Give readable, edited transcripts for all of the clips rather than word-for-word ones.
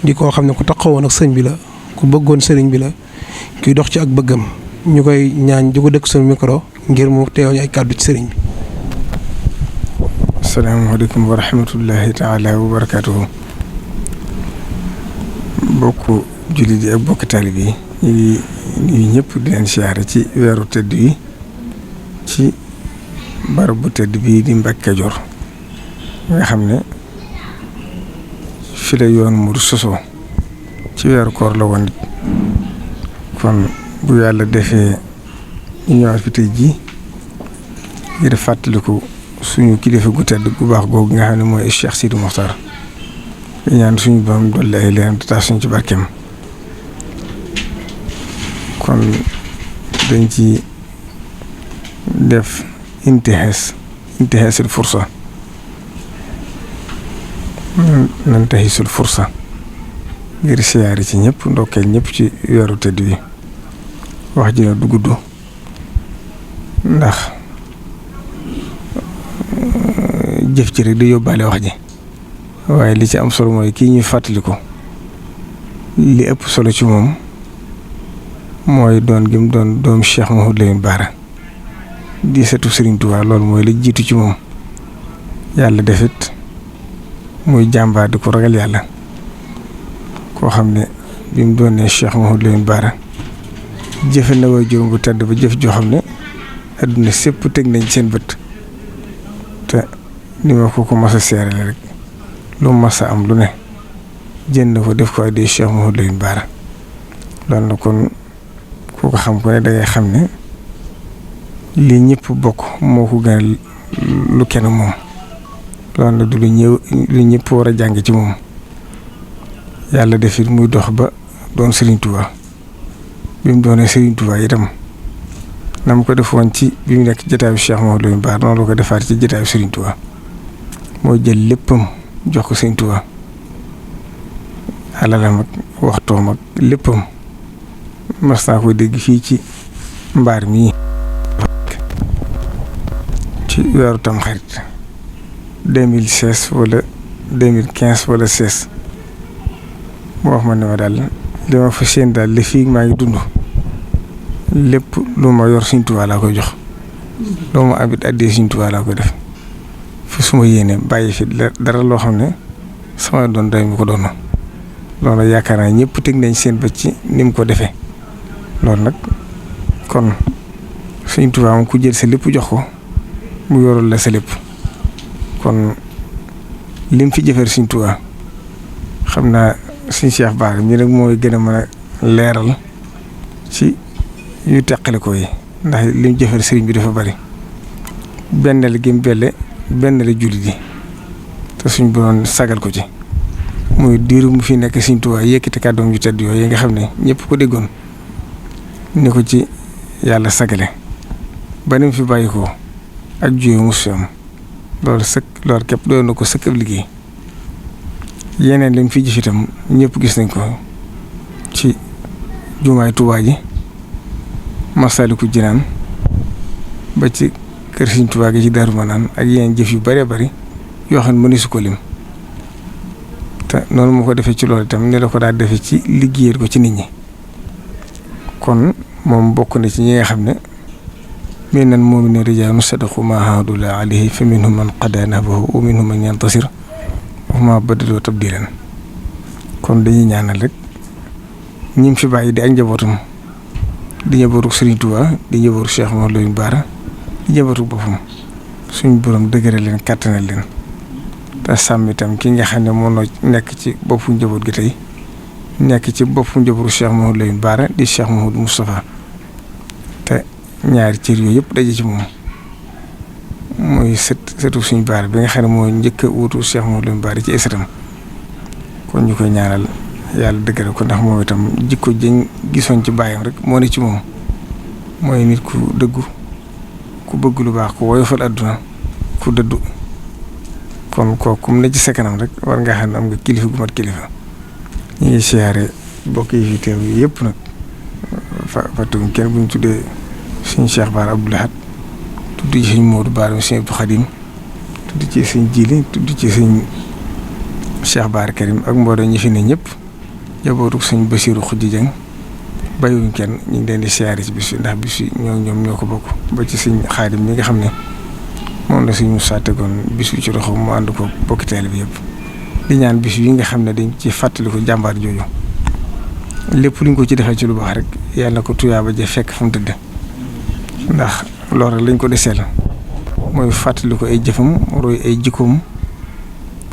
di koo xam ne ku taxawoon ak sëñ bi la ku bëggoon sëriñ bi la kuy dox ci ak bëggam ñu koy ñaan di ko dëkk suñu micro ngir mu teew ñu ay kàddu ci sëriñ bi. asalaamaaleykum wa rahmatullahi taala wa barakaatuhu. bokk jullit yi ak bokk taalib yi ñu ngi nuyu ñëpp di leen siyaare ci weeru tëdd yi ci barab bu tëdd bii di Mbàkke Kajoor nga xam ne fi la yoon mu sosoo ci weeru koor la woon it kon bu yàlla defee ñu ñëwaat fi tey jii ngir fàttaliku suñu kilifa gu tedd gu baax googu nga xam ne mooy Cheikh Sidi Mokhtar di ñaan suñu borom dolli ay leeram te taas suñ ci barkeem kon dañ ci def intihaasul fursa nantahisul fursa ngir siyaari ci ñëpp ndokkeel ñëpp ci weeru tëdd wi wax ji na du gudd ndax jëf ci rek di yóbbaale wax ji waaye li ci am solo mooy kii ñuy fàttali ko li ëpp solo ci moom mooy doon gi mu doon doom Cheikh Mouhamadou Lamine Bara di setu Serigne Touba loolu mooy la jiitu ci moom yàlla defit muy jàmbaar di ko ragal yàlla koo xam ne bi mu doon ne Cheikh Mouhamadou Lamine Bara jëfe na way juróom bu tedd ba jëf joo xam ne adduna sépp teg nañ seen bët te ni ma ko mas a seerale rek lu mas a am lu ne jënd ko def ko addi Cheikh Mouhamadou Lamine Bara loolu na kon ku ko xam ko ne dangay xam ne lii ñëpp bokk moo ko gën lu kenn moom loolu nag du lu ñëpp war a jàng ci moom yàlla def it muy dox ba doon Serigne Touba bi mu doonee Serigne Touba itam na mu ko defoon ci bi mu nekk jotaayu Cheikh Mouhamadou Lamine Bara noonu la ko defaat ci jotaayu Serigne Touba moo jël léppam jox ko Serigne Touba alalam ak waxtoom ak léppam mas naa koy dégg fii ci mbaar mii ci weeru Tamxarit 2016 wala 2015 wala 16 mu wax ma ne ma daal li ma fa seen daal li fii maa ngi dund lépp lu ma yor Sëriñ Tuubaa laa koy jox loo ma abit addee Sëriñ Tuubaa laa koy def fi su ma yéene bàyyi fi dara loo xam ne sama doon day mu ko doon loolu yaakaar naa ñëpp teg nañ seen bët ci ni mu ko defee loolu nag kon Sëriñ Tuubaa moom ku jël sa lépp jox ko mu yorul la sa lépp kon lim fi jëfër Sëriñ Tuubaa xam naa Sëriñ Cheikh Bara mi rek mooy gën a mën a leeral ci yu teqale ko yi ndax lim jëfër sëriñ bi dafa bari benn la gëm belle benn la jullit yi te suñ borom sagal ko ci muy diiru mu fi nekk Sëriñ Tuubaa yëkkati kàddoom yu tedd yooyu yi nga xam ne ñëpp ko déggoon ni ko ci yàlla sagale ba ni mu fi bàyyi ko ak jiw mu fi am loolu képp doon na ko sëkk ab liggéey yeneen li mu fi jëf itam ñëpp gis nañ ko ci jumaay Tuubaa ji Masaalikul Jinaan ba ci kër Sëriñ Tuubaa gi ci Daaru Manaan ak yeneen jëf yu bëree bëri yoo xam ne mënu su ko lim te noonu moo ko defee ci loolu itam ni la ko daal defee ci liggéeyal ko ci nit ñi kon moom bokk na ci ñi nga xam ne minal mu'miniina rijaalun sadaqu maa aahadu llaaha alayhi fa minhum man qadaa nahbahu wa minhum man yantasir wa maa baddaluu tabdiilan kon dañuy ñaanal rek ñi fi bàyyi di ak njabootam di njabootu Serigne Touba di njabootu Cheikh Mouhamadou Lamine Bara di njabootu boppam suñu borom dëgëral leen kàttanal leen te sàmm itam ki nga xam ne moo nekk ci boppu njaboot gi tey nekk ci boppu njabootu Cheikh Mouhamadou Lamine Bara di Cheikh Mouhamadou Moustapha te ñaari cër yooyu yëpp daje ci moom mooy sëtu suñu Bara bi nga xam ne moo njëkk a wuutu Cheikh Mouhamadou Lamine Bara ci ëstam kon ñu koy ñaanal yàlla dëgëral ko ndax moom itam jikko jën gisoon ci baayam rek moo ne ci moom mooy nit ku dëggu ku bëgg lu baax ku woyofal àdduna ku dëddu kon kooku mu ne ci sa kanam rek war nga xam ne am nga kilifa gu mat kilifa ñu ngi siyaare bokk yi fi teew yëpp nag fàttewuñ kenn bu ñu tuddee suñu Cheikh Bara Abdou Lahad tudd ci suñu Modou Bara suñu Abdou Khadim tudd ci suñu Jili tudd ci suñu Cheikh Bara Karim ak mbooloo ñi fi ne ñëpp jabootu suñu Bassirou Khoudia Dieng bàyyiwuñ kenn ñu ngi leen di siyaare ci bis bi ndax bis bi ñoom ñoo ko bokk ba ci suñu Xaadim mi nga xam ne moom la suñu sàttegoon bis bi ci loxo mu ànd ko bokki teel bi yëpp di ñaan bis yi nga xam ne dañ ci fàttali ko jàmbaar jooju lépp luñ ko ci defee ci lu baax rek yàlla na ko tuyaaba ja fekk fu mu tëdd ndax loolu rek lañ ko deseel mooy fàttali ko ay jëfam roy ay jikkoom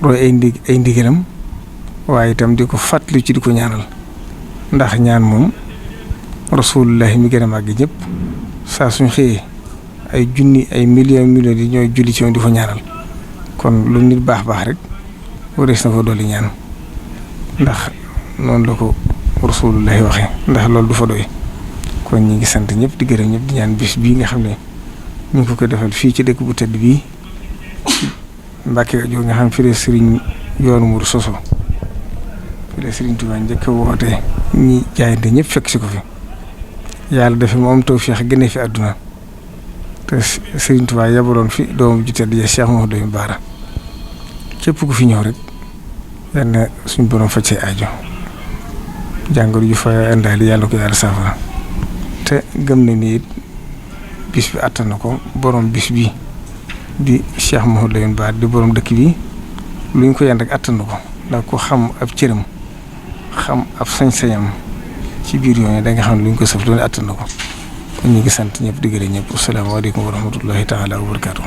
roy ay ndigalam waaye itam di ko fàttali ci di ko ñaanal ndax ñaan moom rasulullahi mi gën a màgg ñëpp saa suñ xëyee ay junni ay millions yi ñooy julli ci moom di ko ñaanal kon lu nit baax rek warees na ko dolli ñaan ndax noonu la ko rasulullahi waxee ndax loolu du fa doy kon ñi ngi sant ñëpp di gërëm ñëpp di ñaan bis bii nga xam ne ñu ngi ko defal fii ci dëkk bu tedd bii Mbàkke Kajoor nga xam fi la sëriñ yoonu Mouride soso fi la sëriñ Tuubaa njëkk a woote ñi jaayante ñëpp fekk si ko fi yàlla dafa mu am tawfeex gënee fi àdduna te sëriñ Tuubaa yabaloon fi doomu ju tedd ja Cheikh Mouhamadou Bara képp ku fi ñëw rek yal na suñu borom faj say aajo jàngoro ju fa indaale yàlla ko yàlla saafara te gëm na ni it bis bi àttan na ko borom bis bi di Cheikh Mouhamadou Bara di borom dëkk bi lu ñu ko yan rek àttan na ko ndax ko xam ab cëram xam ab sañ-sañam ci biir yoon da nga xam ne lu ñu ko sëf doon àttan na ko kon ñu ngi sant ñëpp di gërëm ñëpp asalaamaaleykum wa rahmatullahi taala wa barakaatu.